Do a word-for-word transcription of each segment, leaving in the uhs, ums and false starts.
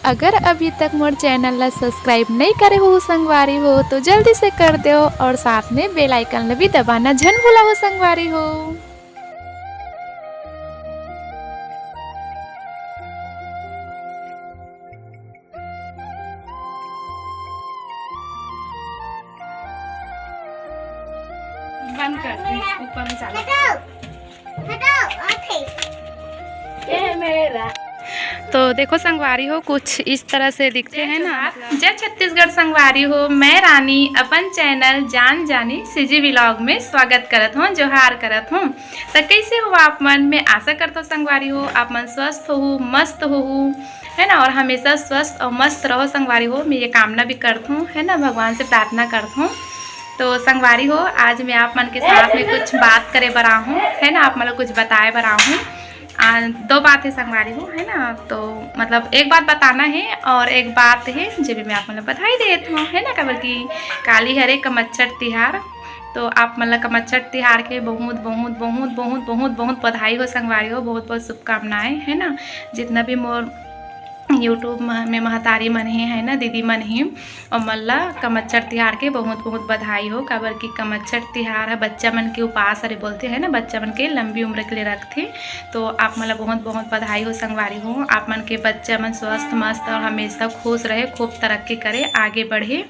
अगर अभी तक मोर चैनल ला सब्सक्राइब नहीं करे हो संगवारी हो, तो जल्दी से कर दो और साथ में बेल आइकन ला भी दबाना झन भूला हो संगवारी हो। बंद कर दे, ऊपर में चालू। हटाओ, हटाओ, आते। ये मेरा। तो देखो संगवारी हो, कुछ इस तरह से दिखते हैं ना। जय छत्तीसगढ़ संगवारी हो, मैं रानी अपन चैनल जान जानी सीजी व्लॉग में स्वागत करत हूँ, जोहार करत हूँ। तो कैसे हो आप मन? मैं आशा करत हूँ संगवारी हो, आप मन स्वस्थ हो, मस्त हो, है ना, और हमेशा स्वस्थ और मस्त रहो संगवारी हो। मैं ये कामना भी करत हूँ, है ना, भगवान से प्रार्थना करत हूँ। तो संगवारी हो, आज मैं आप मन के साथ में कुछ बात करे बर आहूँ, है ना, आप मन ला कुछ बताए बर आहूँ। आ, दो बात है संगवारी हो, है ना, तो मतलब एक बात बताना है और एक बात है जे भी मैं आप मन ला बधाई देत हूँ, है ना, काबर कि काली हरे कमच्छर तिहार। तो आप मन ला कमच्छर तिहार के बहुत, बहुत, बहुत, बहुत, बहुत, बहुत बधाई हो संगवारी हो, बहुत, बहुत शुभकामनाएं, है ना। जितना भी मोर YouTube म-, में महतारी मन हे, है ना, दीदी मन हे, और मन ला कमच्छर तिहार के बहुत, बहुत बधाई हो, काबर कि कमच्छर तिहार ह बच्चा मन के उपास हरे बोलथे, है ना, बच्चा मन के लंबी उम्र के लिए रखथे। तो आप मन ला बहुत, बहुत बधाई हो संगवारी हो, आप मन के बच्चा मन स्वस्थ, मस्त और हमेशा खुश रहे, खूब तरक्की करे, आगे बढ़े,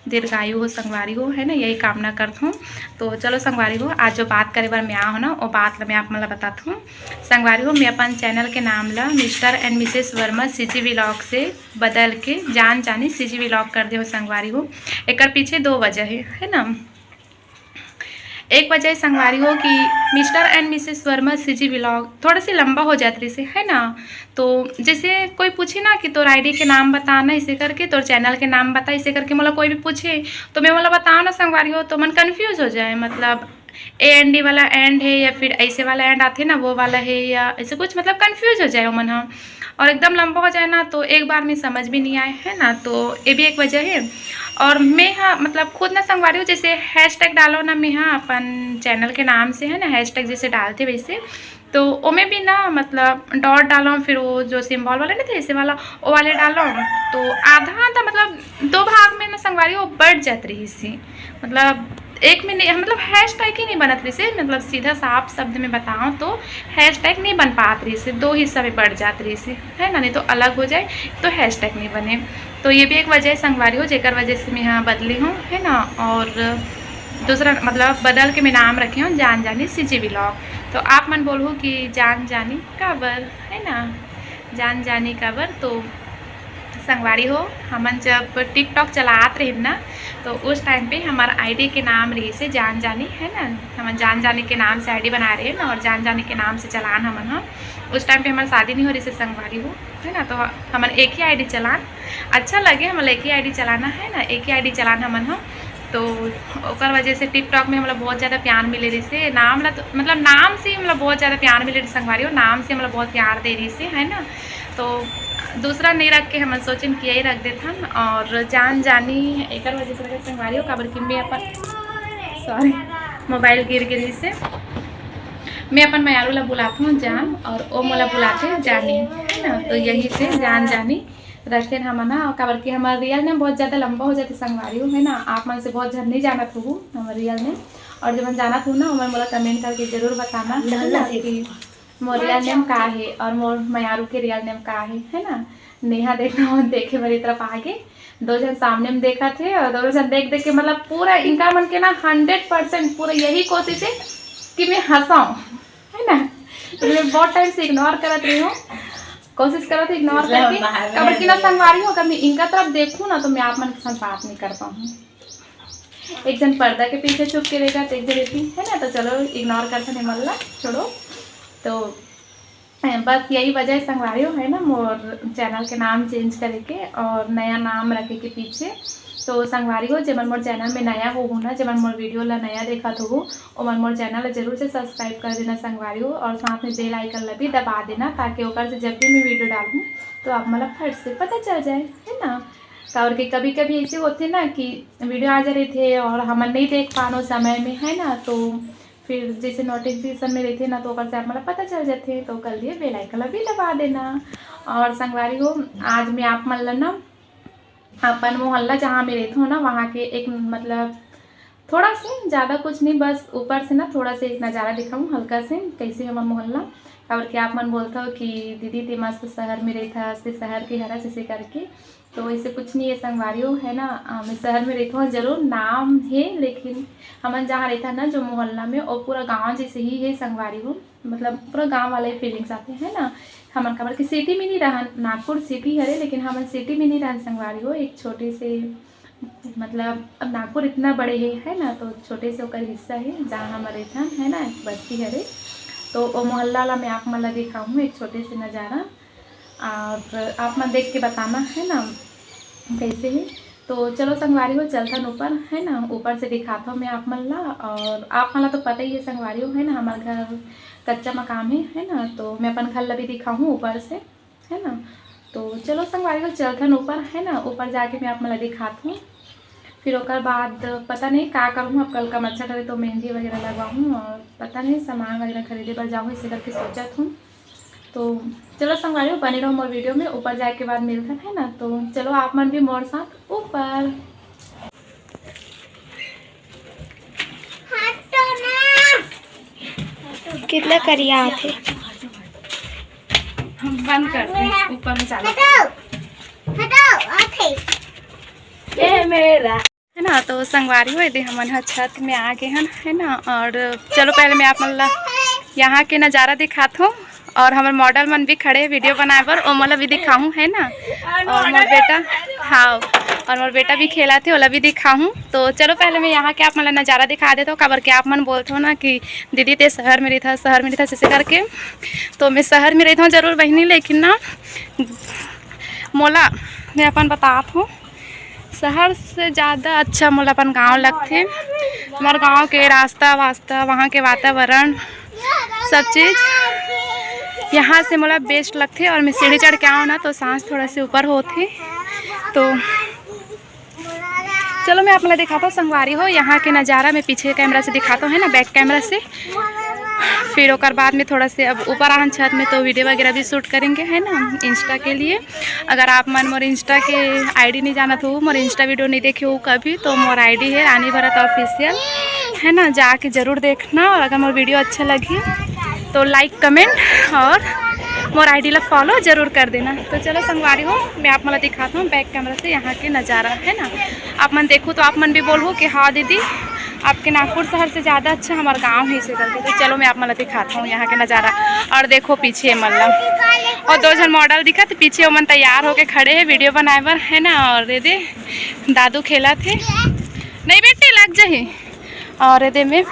दीर्घायु हो संगवारी हो, है ना, यही कामना करत हूँ। तो चलो संगवारी हो, आज जो बात करे बर मैं आ हो ना, वो बात ला मैं आप मन ला बतात हूँ। संगवारी हो, मैं अपन चैनल के नाम ला mister and Mrs Verma CG vlog से बदल के जान जानी सीजी व्लॉग कर दे हो संगवारी हो। एकर पीछे दो वजह है, है ना। एक वजह संगवारी हो कि mister and Mrs Verma CG vlog थोड़ा सी लंबा हो जात रहिसे, है ना। तो जैसे कोई पूछे ना कि तोर आईडी के नाम बताना इसे करके, तोर चैनल के नाम बता इसे करके मोला कोई भी पूछे, तो मैं मोला बताओ ना संगवारी हो, तो मन कंफ्यूज हो जाए, मतलब ए एन डी वाला एंड है या फिर ऐसे वाला एंड आथे ना, वो वाला है या ऐसे कुछ, मतलब कंफ्यूज हो जाए ओमन ह, और एकदम लंबा हो जाए ना, तो एक बार में समझ भी नहीं आए, है ना। तो ये भी एक वजह है। और मैं हाँ, मतलब खुद ना संगवारी हो, जैसे हैशटैग डालो ना, मैं हाँ अपन चैनल के नाम से, है ना, हैशटैग जैसे डालते वैसे, तो ओमे भी ना, मतलब डॉट डालो, फिर वो जो सिंबल वाला नहीं था, ऐसे वाला, वो वाले डालो, तो आधा आधा, मतलब दो भाग में ना संगवारी हो बट जात रहिसे, मतलब एक में नहीं, मतलब हैशटैग ही नहीं बनत रहिसे, मतलब सीधा साफ शब्द में बताओ तो हैशटैग नहीं बन पात रहिसे, दो हिस्सा में बट जात रहिसे, है ना, नहीं तो अलग हो जाए तो हैशटैग नहीं बने। तो ये भी एक वजह है संगवारी हो, जेकर वजह से मैं यहाँ बदली हूँ, है ना। और दूसरा, मतलब बदल के मैं नाम रखी हूँ जान जानी सीजी व्लॉग। तो आप मन बोलहू कि जान जानी काबर, है ना, जान जानी काबर। तो संगवारी हो, हमन जब टिकटॉक चलात रहिन ना, तो उस टाइम पे हमार आईडी के नाम रहिसे जान जानी, है ना, हमन जान जानी के नाम से आईडी बनाए रहिन और जान जानी के नाम से चलान हमन ह। उस टाइम पे हमार शादी नहीं हो रहिसे संगवारी हो, है ना, तो हमन एक ही आईडी चलान, अच्छा लगे हमन एक ही आईडी चलाना, है ना, एक ही आईडी चलान हमन ह। तो ओकर वजह से टिकटॉक में हमला बहुत ज़्यादा प्यार मिले रहिसे, नाम ला तो, मतलब नाम से ही हमला बहुत ज़्यादा प्यार मिले रहिसे संगवारी हो, नाम से हमला बहुत प्यार दे रहिसे, है ना। तो दूसरा नहीं रख के हमन सोचिन कि यही रख देथन। और जान जानी एकर वजह से रखे संगवारी हो, काबर कि मैं अपन, सॉरी, मोबाइल गिर गे रहिसे, मैं अपन मयारू ला बुलात हूँ जान और वो मोला बुलाते जानी, है ना। तो यही से जान जानी रखेन हमन ह, काबर कि हमर रियल नेम बहुत ज़्यादा लंबा हो जाथे संगवारी हो, है ना। आप मन से बहुत झन नहीं जानत होहू हमर रियल नेम, और जब जानत हो ना, ओमन मोला कमेंट करके जरूर बताना, है ना, कि मोर रियल नेम का हे और मोर मयारू के रियल नेम का हे, है ना। नेहा देखना हो, देखे मेरी तरफ आगे, दो झन सामने में देखत हे और दोनों झन देख देख के, मतलब पूरा इनका मन के ना हंड्रेड परसेंट पूरा यही कोशिश है कि मैं हंसाऊं, है ना। तो मैं बहुत टाइम से इग्नोर करत रही हूँ, कोशिश करत हूँ इग्नोर करके। काबर कि ना संगवारी हो, अगर मैं इनका तरफ देखूँ ना, तो मैं आप मन के साथ बात नहीं कर पाऊँ। एक जन पर्दा के पीछे छुप के देखत, एक जन एती, है ना। तो चलो इग्नोर करथन एमन ला, छोड़ो। तो बस यही वजह है संगवारी हो, है ना, मोर चैनल के नाम चेंज करे के और नया नाम रखे के पीछे। तो संगवारी हो, जेमन मोर चैनल में नया होहू ना, जेमन मोर वीडियो ला नया देखत होहू, ओमन मोर चैनल ला जरूर से सब्सक्राइब कर देना संगवारी हो, और साथ में बेल आइकन ला भी दबा देना, ताकि ओकर से जब भी मैं वीडियो डालूँ तो आप मन ला फट से पता चल जाए, है ना। काबर कि कभी कभी ऐसे होथे ना कि वीडियो आ जा रहिथे और हमन नहीं देख पान ओ समय में, है ना, तो फिर जैसे नोटिफिकेशन में रहिथे ना, तो ओकर से आप मन ला पता चल जाथे। तो कर लिए बेल आइकन ला भी दबा देना। और संगवारी हो, आज मैं आप मन ला ना अपन मोहल्ला जहाँ मैं रहती हूँ ना, वहाँ के एक, मतलब, थोड़ा से ज़्यादा कुछ नहीं, बस ऊपर से ना थोड़ा से एक नज़ारा दिखाऊँ हल्का से, कैसे हमर मोहल्ला। और क्या आप मन बोलते हो कि दीदी ते मस्त शहर में रहता, से शहर के हरा जैसे करके, तो ऐसे कुछ नहीं है संगवारी हो, है ना। अ, मैं शहर में रहती हूँ जरूर, नाम है, लेकिन हमन जहाँ रहता है ना जो मोहल्ला में, वो पूरा गाँव जैसे ही है संगवारी हो, मतलब पूरा गाँव वाला ही फीलिंग्स आते हैं ना। हमन काबर कि सिटी में नहीं रहन, नागपुर सिटी हरे, लेकिन हमन सिटी में नहीं रहन संगवारी हो, एक छोटे से, मतलब अब नागपुर इतना बड़े है, है ना, तो छोटे से ओकर हिस्सा है जहाँ हमन रहथन, है ना, एक बस्ती हरे। तो वो मोहल्ला ला मैं आप मन ला दिखाऊँ एक छोटे से नज़ारा, और आप मन देख के बताना, है ना, कैसे है। तो चलो संगवारी हो, चलथन ऊपर, है ना, ऊपर से दिखाता हूँ मैं आप मन ला। और आप मन ला तो पता ही है संगवारी हो, है ना, हमार घर कच्चा मकान है, है ना, तो मैं अपन घर ला भी दिखाऊँ ऊपर से, है ना। तो चलो संगवारी हो, चलथन ऊपर, है ना, ऊपर जाके मैं आप मन ला दिखात हूँ। फिर ओकर बाद पता नहीं का करूँ, अब कल का मच्छर हरे तो मेहंदी वगैरह लगवाऊँ, और पता नहीं सामान वगैरह खरीदे बर जाऊँ, इसे करके सोचत हूँ। तो चलो संगवारी हो, बने रहो मोर वीडियो में, ऊपर जाए के बाद मिलथन, है ना। तो चलो आप मन भी मोर साथ ऊपर। कितना करिया आथे। हम बंद करते हैं, ऊपर में चालू। हटाओ, हटाओ, आथे। ये मेरा। है ना, तो संगवारी हो, एदे हमन ह छत में आ गए हन, है ना। और चलो पहले मैं आप मन ला यहाँ के नज़ारा दिखात हूँ, और हमर मॉडल मन भी खड़े हैं वीडियो बनाए बर, ओमन ला भी दिखाऊँ, है ना। और मोर बेटा, हाँ, और मोर बेटा भी खेलत हे, ओला भी दिखाऊँ। तो चलो पहले मैं यहाँ के आप मन ला नज़ारा दिखा देता हूँ, काबर के आप मन बोलत हो ना कि दीदी ते शहर में रहिथा, शहर में रहिथा, जैसे करके। तो मैं शहर में रहता हूँ जरूर बहिनी, लेकिन ना मोला मैं अपन बतात हूँ, शहर से ज़्यादा अच्छा मोला अपन गांव लगथे। हमार गांव के रास्ता वास्ता, वहाँ के वातावरण, सब चीज़ यहाँ से मोला बेस्ट लगथे। और मैं सीढ़ी चढ़ के आऊँ ना, तो सांस थोड़ा से ऊपर होथे। तो चलो मैं आप मन ला दिखाता हूँ संगवारी हो, यहाँ के नज़ारा मैं पीछे कैमरा से दिखाता हूँ, है ना, बैक कैमरा से। फिर ओकर बाद में थोड़ा से अब ऊपर आहन छत में, तो वीडियो वगैरह भी शूट करेंगे, है ना, इंस्टा के लिए। अगर आप मन मोर इंस्टा के आईडी नहीं जानत हो, मोर इंस्टा वीडियो नहीं देखे हो कभी, तो मोर आईडी है रानी भरत ऑफिशियल, है ना, जाके जरूर देखना। और अगर मोर वीडियो अच्छा लगी तो लाइक, कमेंट और मोर आईडी ला फॉलो जरूर कर देना। तो चलो संगवारी हो, मैं आप मन ला दिखाता हूँ बैक कैमरा से यहाँ के नज़ारा, है ना। आप मन देखो तो आप मन भी बोलहू कि हाँ दीदी, आपके नागपुर शहर से ज़्यादा अच्छा हमार गांव है, इसे करके। तो चलो मैं आप मन ला दिखाता हूँ यहाँ के नज़ारा। और देखो पीछे मन ला, और दो झन मॉडल दिखत पीछे, ओमन तैयार होके खड़े हैं वीडियो बनाए बर, है ना। और एदे दादू खेलत हे, नहीं बेटी लग जाही। और एदे में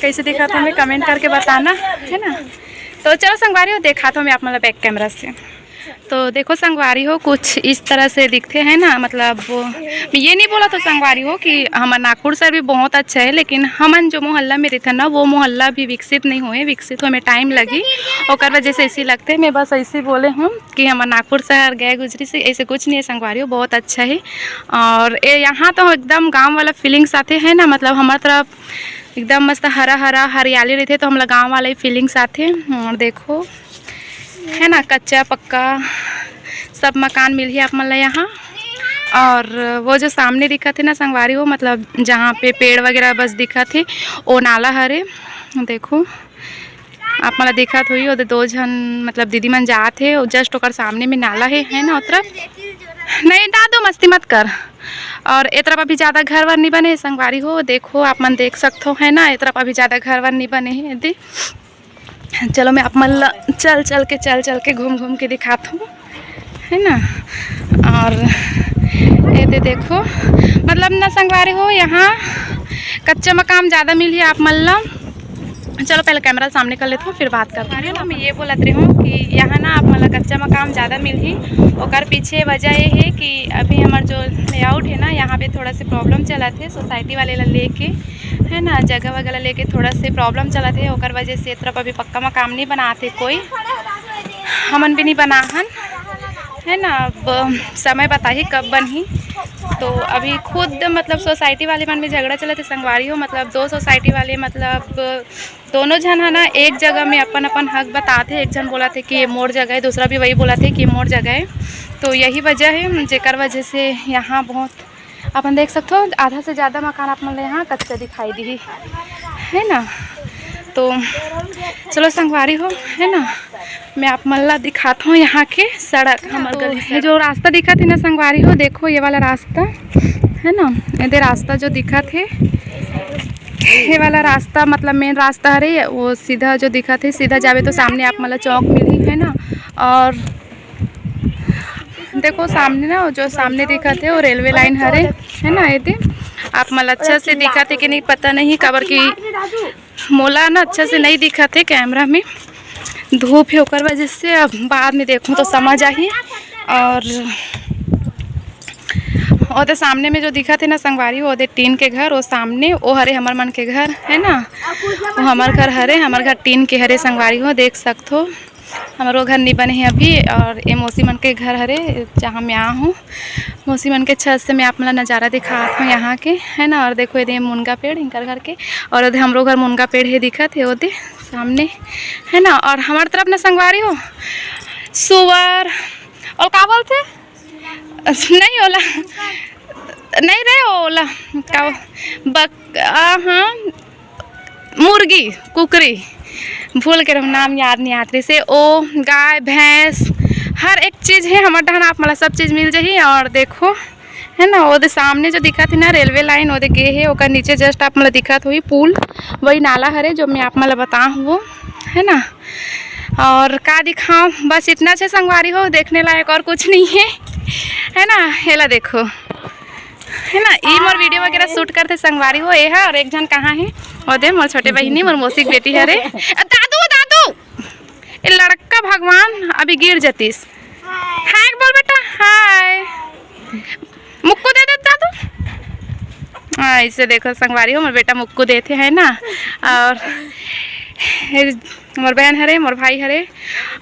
कैसे दिखत हे हमें कमेंट करके बताना, है ना। तो चलो संगवारी हो, दिखात हूँ मैं आप मन ला बैक कैमरा से। तो देखो संगवारी हो, कुछ इस तरह से दिखते हैं ना, मतलब वो, मैं ये नहीं बोला तो संगवारी हो कि हमार नागपुर शहर भी बहुत अच्छा है, लेकिन हमन जो मोहल्ला में रहते हैं ना, वो मोहल्ला भी विकसित नहीं हुए, विकसित होए में टाइम लगी, ओकर वजह से ऐसे लगते हैं। मैं बस ऐसे बोले हूँ कि हमार नागपुर शहर गए गुजरी से, ऐसे कुछ नहीं है संगवारी हो, बहुत अच्छा है। और ए, यहाँ तो एकदम गाँव वाला फीलिंग्स आते हैं ना, मतलब हमार तरफ एकदम मस्त हरा हरा हरियाली रहते, तो हमला गाँव वाला ही फीलिंग्स आते। और देखो, है ना, कच्चा पक्का सब मकान मिलही आप मन ला यहाँ। और वो जो सामने दिखत हे ना संगवारी हो, मतलब जहाँ पे पेड़ वगैरह बस दिखत हे, वो नाला हरे। देखो, आप मन ला दिखत होही, ओदे दो झन मतलब दीदी मन जात हे, जस्ट ओकर सामने में नाला हे, है ना, ओ तरफ। नहीं दादू, मस्ती मत कर। और ए तरफ अभी ज़्यादा घर वर नहीं बने हे संगवारी हो, देखो आप मन देख सकत हो, है ना, ए तरफ अभी ज़्यादा घर वर नहीं बने हे यदि। चलो मैं आप मन ला चल चल के, चल चल के, घूम घूम के दिखात हूँ, है ना। और एदे देखो, मतलब ना संगवारी हो, यहाँ कच्चा मकान ज़्यादा मिलही आप मन ला। चलो पहले कैमरा सामने कर लेती हूँ, फिर बात करते हैं। मैं ये बोलत रही हूँ कि यहाँ ना आप मन ला कच्चा मकान ज़्यादा मिलही। ओकर पीछे वजह ये है कि अभी हमार जो लेआउट है ना, यहाँ पे थोड़ा से प्रॉब्लम चलत है सोसाइटी वाले ला लेके, है ना, जगह वगैरह लेके थोड़ा से प्रॉब्लम चलत है, ओकर वजह से ए तरफ अभी पक्का मकान नहीं बनाते कोई, हमन भी नहीं बनाहन, है ना। अब समय बताही कब बनही। तो अभी खुद मतलब सोसाइटी वाले मन में झगड़ा चलत हे संगवारी हो, मतलब दो सोसाइटी वाले, मतलब दोनों झन ह ना एक जगह में अपन अपन हक बतात हे। एक झन बोलत हे कि ये मोर जगह है, दूसरा भी वही बोलत हे कि ये मोर जगह है। तो यही वजह है जेकर वजह से यहाँ बहुत अपन देख सकथो, आधा से ज़्यादा मकान आप मन ल यहाँ कच्चा दिखाई दिही, है ना। तो चलो संगवारी हो, है ना, मैं आप मन ला दिखात हूँ यहाँ के सड़क। हमर तो गली ये सड़क। जो रास्ता दिखत हे ना संगवारी हो, देखो ये वाला रास्ता, है ना, एदे रास्ता जो दिखत हे, ये वाला रास्ता मतलब मेन रास्ता हरे, वो सीधा जो दिखत हे, सीधा जावे तो सामने आप मन ला चौक मिलही, है ना। और देखो सामने ना, जो सामने दिखत हे वो रेलवे लाइन हरे, है ना। एदे आप मन ला अच्छा से दिखत हे कि नहीं पता नहीं, काबर कि मोला ना अच्छा से नहीं दिखत हे कैमरा में, धूप है ओकर वजह से। अब बाद में देखूँ तो समझ आही। और ओदे सामने में जो दिखत हे ना संगवारी हो, ओदे टीन के घर, वो सामने वो हरे हमर मन के घर, है ना, वो हमर घर हरे, हमर घर टीन के हरे संगवारी हो, देख सकथो। हमरो घर नहीं बने हे अभी, और ये मौसी मन के घर हरे, जहाँ मैं आ हूँ। मौसी मन के छत से मैं आप मन ला नज़ारा दिखात हूँ यहाँ के, है ना। और देखो, एदे मुनगा पेड़ इनकर घर के, और एदे हमरो घर मुनगा पेड़ हे दिखत हे ओदे सामने, है ना। और हमार तरफ ना संगवारी हो, सुअर और का बोलथे, नहीं ओला, नहीं रे ओला, का बक-, आ, हाँ, मुर्गी, कुकरी, भूल के हम नाम याद नहीं आत रहिसे। ओ गाय भैंस हर एक चीज़ हे हमर डहन, आप मन ला सब चीज़ मिल जाही। और देखो, है ना, ओदे सामने जो दिखत हे ना रेलवे लाइन, ओदे गे हे, ओकर नीचे just आप मन ला दिखत होही पुल, वही नाला हरे जो मैं आप मन ला बता हूँ, है ना। और का दिखाऊँ, बस इतना छे संगवारी हो, देखने लायक और कुछ नहीं है, है ना। हेला देखो, है ना, ई मोर वीडियो वगैरह शूट करथे संगवारी हो, ए हा। और एक झन कहाँ हे, ओदे मोर छोटे बहिनी, मोर मौसी के बेटी हरे। अ, दादू, दादू, ए लड़का भगवान अभी गिर जतिस। हाय बोल बेटा, हाय। मुक्कू दे दे दादू। हाँ, इसे देखो संगवारी हो, मोर बेटा मुक्कू देथे, है ना। और मोर बहन हरे, मोर भाई हरे।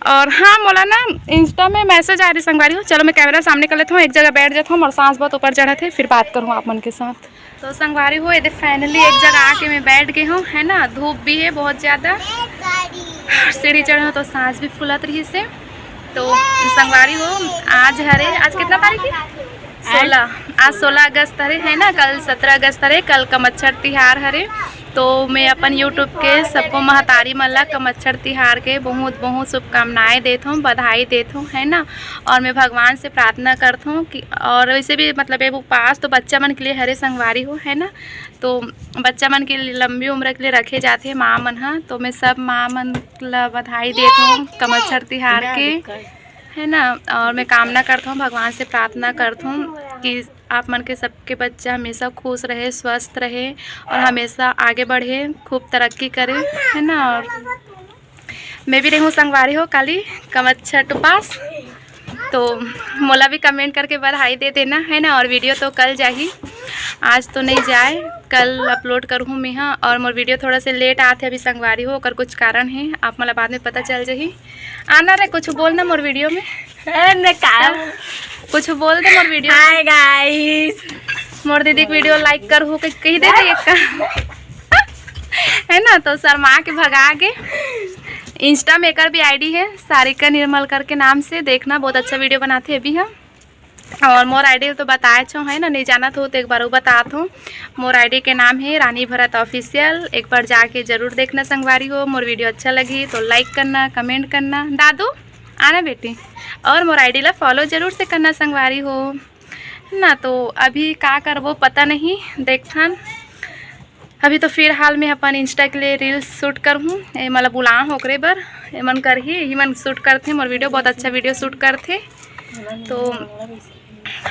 और हाँ, मोला ना Insta में message आ रही संगवारी हो। चलो, मैं कैमरा सामने कर लेता हूँ, एक जगह बैठ जाता हूँ, मोर सांस बहुत ऊपर चढ़त हे, फिर बात करूँ आप मन के साथ। तो संगवारी हो, एदे finally एक जगह आके मैं बैठ गई हूँ, है ना। धूप भी है बहुत ज़्यादा, और सीढ़ी चढ़े हूँ तो सांस भी फूलत रहिसे। तो संगवारी हो, आज हरे, आज कितना तारीख है? सोलह। आज सोलह अगस्त हरे, है ना, कल सत्रह अगस्त हरे, कल कमच्छर तिहार हरे। तो मैं अपन YouTube के सबको महतारी मन ला कमच्छर तिहार के बहुत बहुत शुभकामनाएं देत हूँ, बधाई देत हूँ, है ना। और मैं भगवान से प्रार्थना करत हूँ कि, और वैसे भी मतलब ये उपवास तो बच्चा मन के लिए हरे संगवारी हो, है ना। तो बच्चा मन के लिए लंबी उम्र के लिए रखे जाथे माँ मन ह। तो मैं सब माँ मन ला बधाई देत हूँ कमच्छर तिहार के, है ना। और मैं कामना करत हूँ, भगवान से प्रार्थना करत हूँ कि आप मन के सबके बच्चा हमेशा खुश रहे, स्वस्थ रहे और हमेशा आगे बढ़े, खूब तरक्की करे, है ना। और मैं भी रहूँ संगवारी हो काली कमच्छर उपास, तो मोला भी comment करके बधाई दे देना, है ना। और वीडियो तो कल जाही, आज तो नहीं जाए, कल upload करहूँ मैं, हाँ। और मोर वीडियो थोड़ा से late आथे अभी संगवारी हो, ओकर कुछ कारण है, आप मोला बाद में पता चल जाही। आना रे, कुछ बोलना मोर वीडियो में। ए, मैं का कुछ बोल दे मोर वीडियो में। Hi guys। मोर दीदी के वीडियो like करहू के कही दे दे एक का। है ना, तो शर्मा के भगा के। Insta में एकर भी ID है, सारिका निर्मल करके नाम से, देखना, बहुत अच्छा वीडियो बनाथे अभी हम। और मोर ID तो बताए छो, है ना, नहीं जानत हो तो एक बार वो बतात हूँ। मोर ID के नाम है रानी भरत ऑफिशियल, एक बार जाके जरूर देखना संगवारी हो। मोर वीडियो अच्छा लगी तो like करना, comment करना। दादू, आना बेटी, और मोर ID ला follow जरूर से करना संगवारी हो, है ना। तो अभी का करबो पता नहीं, देखथन। अभी तो फिलहाल मैं अपन Insta के लिए reels shoot करहूँ, ए मोला बुलाए हो ओकरे बर, एमन करही, यही मन shoot करथे, मोर वीडियो बहुत अच्छा वीडियो shoot करथे। तो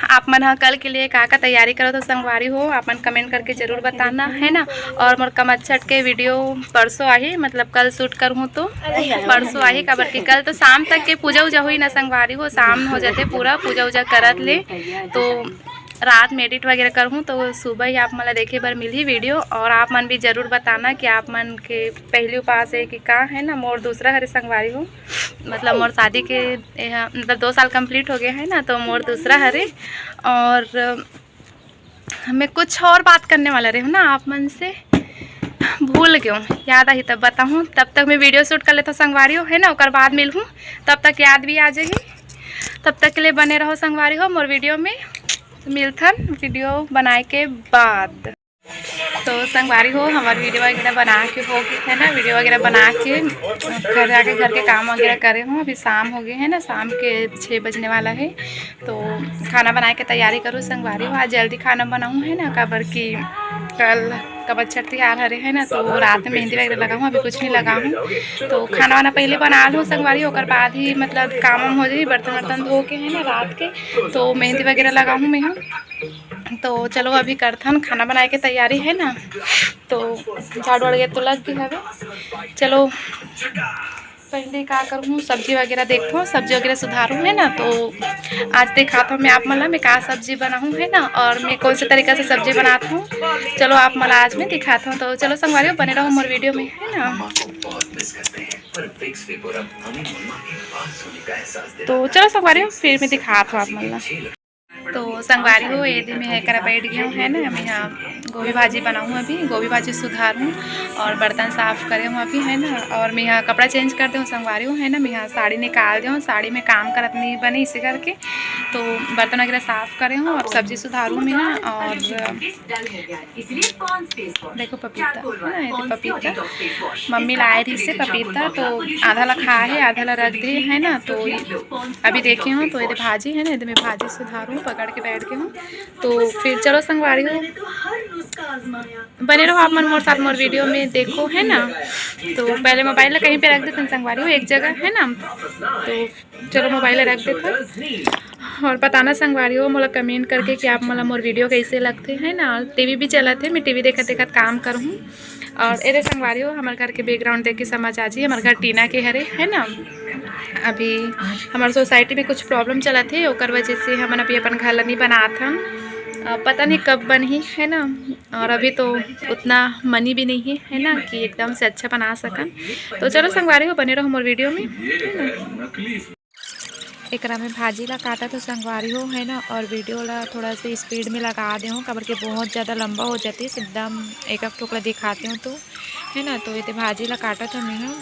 आप मन ह कल के लिए का का तैयारी करत हो संगवारी हो, आप मन comment करके जरूर बताना, है ना। और मोर कमच्छर के वीडियो परसों आही, मतलब कल shoot करहूँ तो परसों आही, काबर कि कल तो शाम तक के पूजा उजा हुई ना संगवारी हो, शाम हो जाथे पूरा पूजा उजा करत ले, तो रात में edit वगैरह करहूँ तो सुबह ही आप मन ला देखे बर मिलही वीडियो। और आप मन भी जरूर बताना कि आप मन के पहली उपास है कि का है ना। मोर दूसरा हरे संगवारी हो, मतलब मोर शादी के एहा, मतलब दो साल complete हो गया है ना, तो मोर दूसरा हरे। और मैं कुछ और बात करने वाला रहे हूँ ना आप मन से, भूल गए हूँ, याद आही तब बताहूँ। तब तक मैं वीडियो शूट कर लेता हूँ संगवारी हो, है ना, ओकर बाद मिलहूँ। तब तक याद भी आ जाही। तब तक के लिए बने रहो संगवारी हो मोर वीडियो में। मिलथन वीडियो बनाए के बाद। तो संगवारी हो, हमार वीडियो वगैरह बना के हो गई है ना, वीडियो वगैरह बना के घर जाके घर के काम वगैरह करे हूँ। अभी शाम हो गई है ना, शाम के छः बजने वाला है। तो खाना बनाए के तैयारी करूँ संगवारी हो। आज जल्दी खाना बनाऊँ है ना, काबर कि कल कबर छठ तिहार हरे है ना, तो रात में मेहंदी वगैरह लगाऊँ, अभी कुछ नहीं लगाऊँ। तो खाना वाना पहले बना लूँ संगवारी, ओकर बाद ही मतलब काम वाम हो जाही, बर्तन वर्तन धो के है ना रात के, तो मेहंदी वगैरह लगाऊँ मैं हूँ। तो चलो अभी करथन खाना बनाए के तैयारी है ना, तो झाड़ू वाड़ के तो लग गई हवे। चलो पहले का करूँ, सब्जी वगैरह देखो, सब्जी वगैरह सुधारूँ है ना। तो आज दिखाता हूँ मैं आप मन ला मैं का सब्जी बनाऊँ है ना, और मैं कौन से तरीका से सब्जी बनाता हूँ। चलो आप मन ला आज मैं दिखाता हूँ। तो चलो संगवारी हो, बने रहो मोर वीडियो में है ना। तो चलो संगवारी हो, फिर मैं दिखाता हूँ आप मन ला। तो संगवारी हो, ये दे मैं है करा बैठ गई हूँ है ना। मैं यहाँ गोभी भाजी बनाऊँ, अभी गोभी भाजी सुधारूँ और बर्तन साफ करे हूँ अभी है ना। और मैं यहाँ कपड़ा चेंज कर दे हूँ संगवारी हो है ना। मैं यहाँ साड़ी निकाल दे हूँ, साड़ी में काम करत नहीं बने इसे करके। तो बर्तन वगैरह साफ करे हूँ और सब्जी सुधारूँ मैं यहाँ। और देखो पपीता है ना, ये तो पपीता मम्मी लाए रही से पपीता, तो आधा ला खा है, आधा ला रख दे है ना। तो अभी देखे हूँ तो ये भाजी है ना, ये मैं भाजी सुधारूँ, पकड़ के बैठ गई हूँ। तो फिर चलो संगवारी हो, बने रहो आप मन मोर साथ मोर वीडियो में, देखो है ना। तो पहले मोबाइल ला कहीं पे रख देते हैं संगवारी हो, एक जगह है ना। तो चलो मोबाइल ला रख देते हैं। और बताना संगवारी हो मोला कमेंट करके कि आप मोला मोर वीडियो कैसे लगते हैं ना। टीवी भी चलत है, मैं टीवी देखत देखत काम करहूँ। और एरे संगवारी हो, हमारे घर के बैकग्राउंड देख के समझ आ जी, हमारे घर टीना के हरे है ना। अभी हमारे सोसाइटी में कुछ प्रॉब्लम चलत है, ओकर वजह से हमन अभी अपन घर ला नहीं बनात हन। अ, पता नहीं कब बनही है ना। और अभी तो उतना मनी भी नहीं है, है ना, कि एकदम से अच्छा बना सकन। तो चलो संगवारी हो, बने रहो मोर वीडियो में, है ना। एकरा में भाजी ला काटत हो संगवारी हो, है ना, और वीडियो ला थोड़ा सा स्पीड में लगा दे हूँ, काबर के बहुत ज़्यादा लंबा हो जाती है, एकदम एक एक टुकड़ा दिखाते हूँ तो, है ना। तो ये भाजी ला काटत हो मैं हूँ,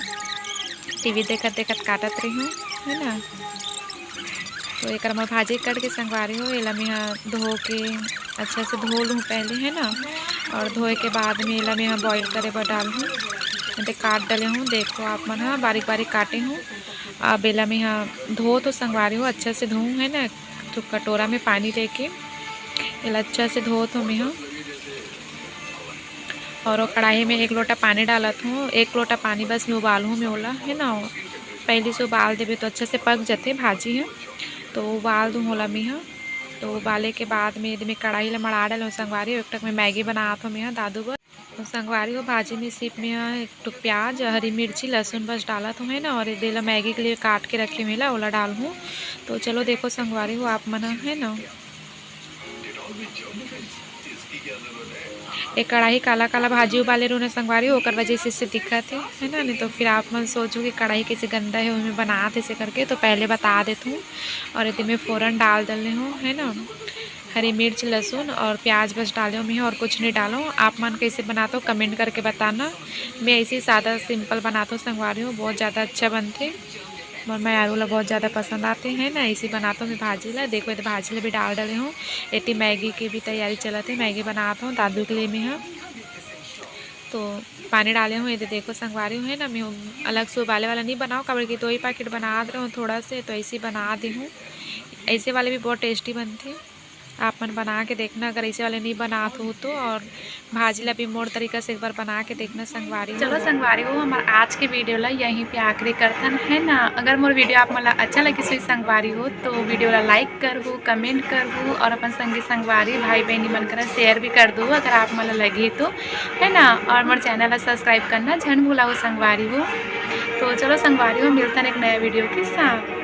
टीवी देखत देखत काटत रही हूँ, है ना। तो एकरा में भाजी कट के संगवारी हो, एला मैं हा धो के अच्छा से धो लूँ पहले, है ना। और धोए के बाद में एला मैं हा बॉईल करे बर डालहूँ। एदे काट डले हूँ, देखो आप मन हा, बारीक बारीक काटे हूँ। अब एला मैं हा धो तो संगवारी हो, अच्छा से धोऊँ, है ना। तो कटोरा में पानी लेके एला अच्छा से धो तो मैं हा। और वो कढ़ाई में एक लोटा पानी डालत हूँ, एक लोटा पानी बस मैं उबालहूँ मैं ओला, है ना। पहले से उबाल देबे तो अच्छा से पक जाते भाजी है। तो उबाल दूँ ओला मैं हा। तो उबाले के बाद में एदे मैं कढ़ाई ला मड़ा डालूँ संगवारी हो, एक टक मैं मैगी बनात हूँ मैं हा दादू बर। तो संगवारी हो, भाजी में सिर्फ मैं हा एक टुक प्याज, हरी मिर्ची, लहसुन बस डालत हूँ, है ना। और एदे ला मैगी के लिए काट के रखे हूँ ला, ओला डालहूँ। तो चलो देखो संगवारी हो, आप मन हा, है ना। एक कढ़ाई काला काला भाजी उबाले रहूँ ना संगवारी हो, ओकर वजह से इससे दिक्कत है, है ना। नहीं तो फिर आप मन सोचो कि कढ़ाई कैसे गंदा है, ओमे बनात ऐसे करके। तो पहले बता देत हूँ। और एदे मैं फोरन डाल डले हूँ, है ना। हरी मिर्च, लहसुन और प्याज बस डाले हूँ मैं, और कुछ नहीं डालो। आप मन कैसे बनाते हो, कमेंट करके बताना। मैं ऐसे ही सादा सिंपल बनाता हूँ संगवारी हो, बहुत ज़्यादा अच्छा बनते। मोर मयारू ला बहुत ज़्यादा पसंद आते हैं ना, ऐसे बनाता हूँ मैं भाजी ला। देखो, ये तो भाजी ला भी डाल डले हूँ। एती मैगी की भी तैयारी चलत है, मैगी बनात हूँ दादू के लिए मैं हा। तो पानी डाले हूँ, ये दे देखो संगवारी हूँ, है ना। मैं अलग से उबाले वाला नहीं बनाओ, काबर कि दो ही पैकेट बना दे रहे हूँ थोड़ा से, तो ऐसे ही बना दे हूँ। ऐसे वाले भी बहुत टेस्टी बनते हैं, आप मन बना के देखना अगर ऐसे वाले नहीं बनात हो तो। और भाजी ला भी मोर तरीका से एक बार बना के देखना संगवारी हो। चलो संगवारी हो, हमार आज के वीडियो ला यहीं पे आखिरी करथन, है ना। अगर मोर वीडियो आप मन ला अच्छा लगिस होही संगवारी हो, तो वीडियो ला लाइक करहू, कमेंट करहू और अपन संगी संगवारी भाई बहनी मन करा शेयर भी कर दू अगर आप मन ला लगी तो, है ना। और मोर चैनल ला सब्सक्राइब करना झन भुलाओ संगवारी हो। तो चलो संगवारी हो, मिलथन एक नया वीडियो के साथ।